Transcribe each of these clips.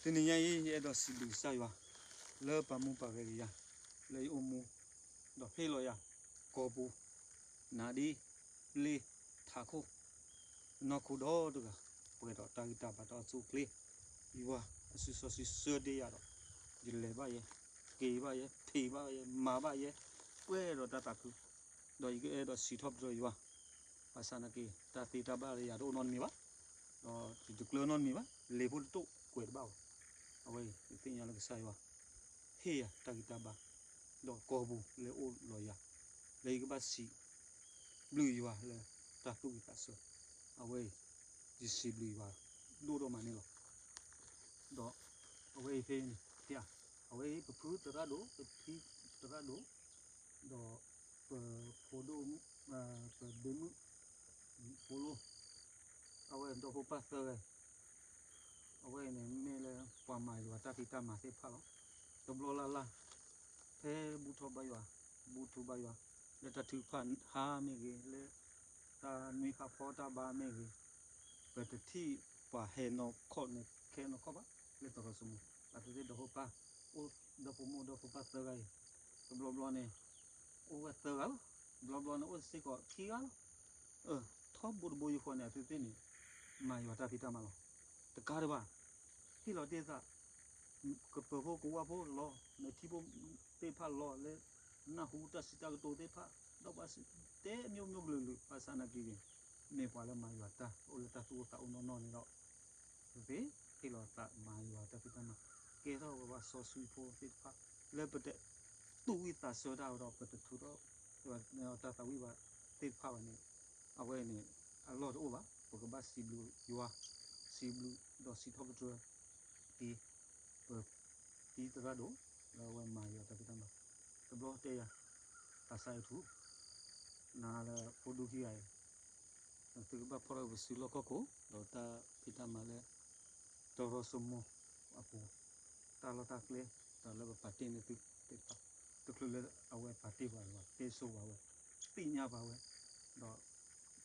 တနံၤညါအံၤ ယအဲၣ်ဒိးစံးဘျုးကစၢ်ယွၤ လၢပာ်မူပာ်ဂဲၤက့ၤယၤ လၢယအိၣ်မူ ဒီးဟ့ၣ်လီၤယၤ ကီၢ်ပူၤ နါဒ့ လ့ ထးခိၣ် နီၢ်ခိဒီတဂၤ ပှဲၤဒီးတၢ်ဂံၢ်တၢ်ဘါတၢ်အိၣ်ဆူၣ်အိၣ်ချ့ ယွၤအစုစီဆှံဆှၢဒ့ယၤဒီး ယလဲၤဘၣ်ယဲ က့ၤဘၣ်ယဲ ဖံးဘၣ်ယဲ မၤဘၣ်ယဲ ပှဲၤဒီးတၢ်သးခု ဒီးယကအဲၣ်ဒိးစံးထီၣ်ပတြၢၤယွၤ ဘၣ်ဆၣ်နာ်က့ တၢ်သ့တၢ်ဘၣ်လၢယၤတအိၣ်နီတမံၤဘၣ် ဒီးယတကျၢၤနီတမံၤဘၣ် လ့ၤဖိတတိၢ်ကွဲးတဘၣ်ဘၣ် အဝဲအံၤ ယသ့ၣ်ညါလၢကစၢ်ယွၤ ဟ့ၣ်ယၤတၢ်ဂံၢ်တၢ်ဘါ ဒီးကီၢ်ပူၤလၢအိၣ်လီၤယၤ လၢယကဘၣ်စံး ဘျုးယွၤလၢတၢ်သူၣ်ဝံၣ်သးဆၢ အဝဲအံၤ ယစံးဘျုးယွၤ ဒိၣ်ဒိၣ်မးန့ၣ်လီၤ. ဒီးအဝဲအံၤဖဲန့ၣ် အဝဲအံၤ ပဖုသရၣ်ဒိၣ် ပဖံသရၣ်ဒိၣ် ဒီးပဖိဒိၣ် ပဒ့မုၣ် ဖိလိ အဝဲဒီဖိပၢ်သၢဂၤ အဝဲအံၤန့ၣ် မ့ၢ်လၢပှၤမၤယွၤတၢ်ဖံးတၢ်မၤသ့ၣ်တဖၣ်လီၤ. တဘျီလၢ်လၢ် ဖဲဘူၣ်ထီၣ်ဘါယွၤ ဘူၣ်ထီၣ်ဘါယွၤ လၢတၢ်ထုကဖၣ်ဟါမ့ၢ်ဂ့ၤ လၢတၢ်နွံဖးဖီတၢ်ဘါမ့ၢ်ဂ့ၤ ပတထံၣ်ပှၤဟဲနီၢ်ခီၣ်န့ၣ် ခဲနီၢ်ခီၣ်ဘၣ် လၢသရိာ်စမိၤ အသုသ့ၣ်ဒီဖိပၢ် အိၣ်ဒီဖိမိၢ်ဒီဖိပၢ်သၢဂၤအံၤ တဘျီဘျီန့ၣ် အိၣ်ဝဲသၢဂၤလီၤ. တဘျီဘျီန့ၣ် အိၣ်စ့ၢ်ကီးခံဂၤလီၤ. ထီဘိတဘိယူၢ်ဃီန့ၣ် အသုသ့ၣ်န့ၣ် မၤယွၤတၢ်ဖံးတၢ်မၤလီၤ. တကးဒံးဘၣ် ဟ့ၣ်လီၤတ့ၢ်သး ကပၢၤဖိကဝၢ်ဖိလီၤ နထံဖိသ့ၣ်တဖၣ်လီၤလၢ နၢ်ဟူတၢ်စံးတၢ်ကတိၤသ့ၣ်တဖၣ် ဒီးပှၤစံးတဲမျိုးမျိုးကလုာ်ကလုာ် ဘၣ်ဆၣ်နာ်က့ဂ့ၤ မ့ၢ်ပှၤလၢမၤယွၤတၢ် အိၣ်လၢတၢ်သူၣ်အိၣ်သးအိၣ်နီၢ်နီၢ်န့ၣ်ဒီး ပသ့ၣ်ဟ့ၣ်လီၤသးမၤယွၤတၢ်ဖံးတၢ်မၤ ကဲထီၣ်ဝဲပှၤစီဆှံဖိသ့ၣ်တဖၣ် လၢပတသူၣ်ဝံၣ်သးဆၢတၢ်ဒီး ပတထုးထီၣ် တၢ်သးဝံၣ်ဘၣ်သ့ၣ်တဖၣ်ဘၣ်န့ၣ် အဝဲန့ၣ် အလီၢ်တအိၣ်ဘၣ် ပကဘၣ်စံးဘျုးယွၤ စံးဘျုးဒီးစံးထီၣ်ပတြၢၤ က့ၤ ပ တံၤသရၣ်ဒိၣ် လၢအဝဲမၤယွၤတၢ်ဖံးတၢ်မၤ တဘျီတဲယၤ သးစၢ်ယထူ နၤလၢဖိဒူခံဂၤအံၤ သုကဘၣ်ဖီၣ်ထီၣ်ပစုလီၢ်ခီၣ်ခိၣ် ဒီးတၢ်ဖံးတၢ်မၤလၢ တရီစမိအပူၤ တၢ်လီၢ်တၢ်ကျဲ တၢ်လၢပပာ်တ့ၢ်န့ၢ်သုသ့ၣ်တဖၣ် တချုးလၢအဝဲပာ်တ့ၢ်ပှၤလၢၤဘၣ် တဲဆိပှၤဝဲ သ့ၣ်ညါပှၤဝဲ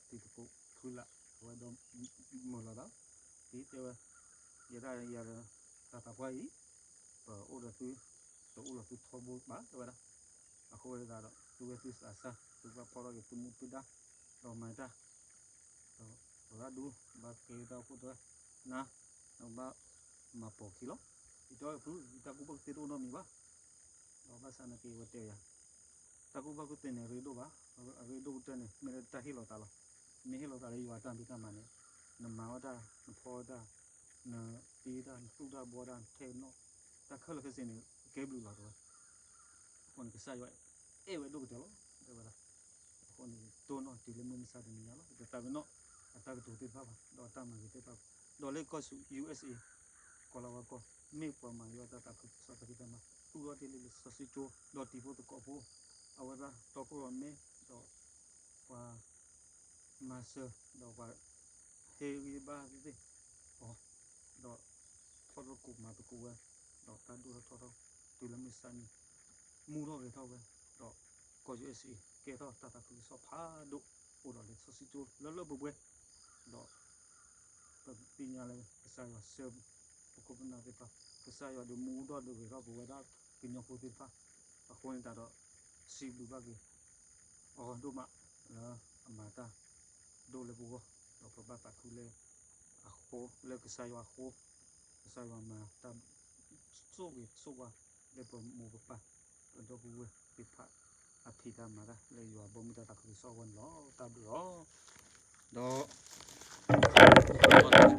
ဒီး တံၤသကိးဖုလး အဝဲဒီးမုာ်လီၤသး ဒ်တဲဝဲ ယဲဒၣ်ယၤဒီး တၢ်သးပှၢ်အံၤ ပအိၣ်ဒီးသု တအိၣ်ဒီးသုထီဘိဘၣ် တဲဝဲဒၣ် အဃိသတးဒီး သုဝဲသုသးစၢ် သုကဘၣ်ဖီၣ်ထီၣ်က့ၤသုမူသုဒါ ဒီးမၤတၢ် ဒီးသရၣ်ဒိၣ် ဘၣ်ကဲတၢ်အိၣ်ဖှိၣ်တနၤ ဒီးဘၣ်မၤပိာ်ခံလီၤ ယတဲဖု ယတၢ်ကူၣ်ဘၣ်ကူၣ်သ့တအိၣ်နီတမံၤဘၣ် ဒီးဘၣ်ဆၣ်နာ်က့ဝဲတဲယၤ တၢ်ကူၣ်ဘၣ်ကူၣ်သ့န့ၣ် အရ့ဒိၣ်ဘၣ် အရ့ဒိၣ်ကတၢၢ်န့ၣ် မ့ၢ်လၢတၢ်ဟ့ၣ်လီၤသးလီၤ မ့ၢ်ဟ့ၣ်လီၤသးလၢယွၤတၢ်ဖံးတၢ်မၤန့ၣ် နမၤဝဲတၢ် နဖီဝဲတၢ် နတ့တၢ် နသူၣ်တၢ်ဘှီတၢ် နထဲနီၣ် တၢ်ခဲလၢာ်ခဲဆ့န့ၣ် ကဲဘျုးလီၤတဲဝဲ အဃိန့ၣ် ကစၢ်ယွၤအဲၣ်ဝဲဒိၣ်ကတၢၢ်လီၤ တဲဝဲဒၣ် အဃိန့ၣ် တိၢ်နီၣ်တုၤလၢမုၢ်မဆါတနံၤညါလီၤ တသးပ့ၤနီၣ် အတၢ်ကတိၤသ့ၣ်တဖၣ်ဘၣ် ဒီးအတၢ်မၤဂ့ၤသ့ၣ်တဖၣ် ဒီးလၢကီၢ်ဆူ ယူၣ်အ့းအ့း ကီၢ်လၤဝါကီၢ် မ့ၢ်ပှၤမၤယွၤတၢ်သးခုကစီၣ်တၢ်ဖံးတၢ်မၤ သူၣ်ထီၣ်တ့ၢ်လံလံာ်စီဆှံကၠိ ဒီးတံၤဖိသကိးဖိ အဝဲဒၣ်တီခိၣ်ရိၣ်မဲ ဒီး ပှၤ မၤစၢၤ ဒီးပှၤ ဟ့ၣ်ဂံၢ်ဘါသ့ၣ်သ့ၣ် အီၤ ဒီး ထီၣ်သကိးမၤသကိးဝဲ ဒီးတၢ်ဒိၣ်ထီၣ်ထီထီၣ် တုၤလၢမုၢ်မဆါန့ၣ် မူထီၣ်ဂဲၤထီၣ်ဝဲ ဒီး ကီၢ်ယူၣ်အ့းအ့း ကဲထီၣ်တၢ်သးခုကစီၣ်ဖးဒိၣ် အိၣ်ဒီးလံာ်စီဆှံကၠိလၢလၢပှဲၤပှဲၤ ဒီး ပသ့ၣ်ညါလၢကစၢ်ယွၤဆှၢ ပခိၣ်ပနၢ်သ့ၣ်တဖၣ် ကစၢ်ယွၤဒုးမူဒိၣ်ဒုးဂဲၤထီၣ်ပဝဲဒၣ်ကညီဖိသ့ၣ်တဖၣ် အဃိန့ၣ်တၢ်ဒီး စံးဘျုးဘၣ်က့ၤ အီၤဒိၣ်မး လၢအမၤတၢ် ဒိၣ်လၢပဂီၢ် ဒီးပဘၣ်သးခုလၢ အဃိ လၢကစၢ်ယွၤအဃိ ကစၢ်ယွၤမၤတၢ် စိၣ်ဂ့ၤစိၣ်ဝါ လၢပမိၢ်ပပၢ် ပဒီပုၢ်ဝဲၢ်သ့ၣ်တဖၣ် အဖံးတၢ်မၤတၢ်လၢယွၤဘီမုၢ်တၢ်သးခုကစီၣ်အဂီၢ်န့ၣ်လီၤ. တၢ်ဘျုးလီၤ. ဒီး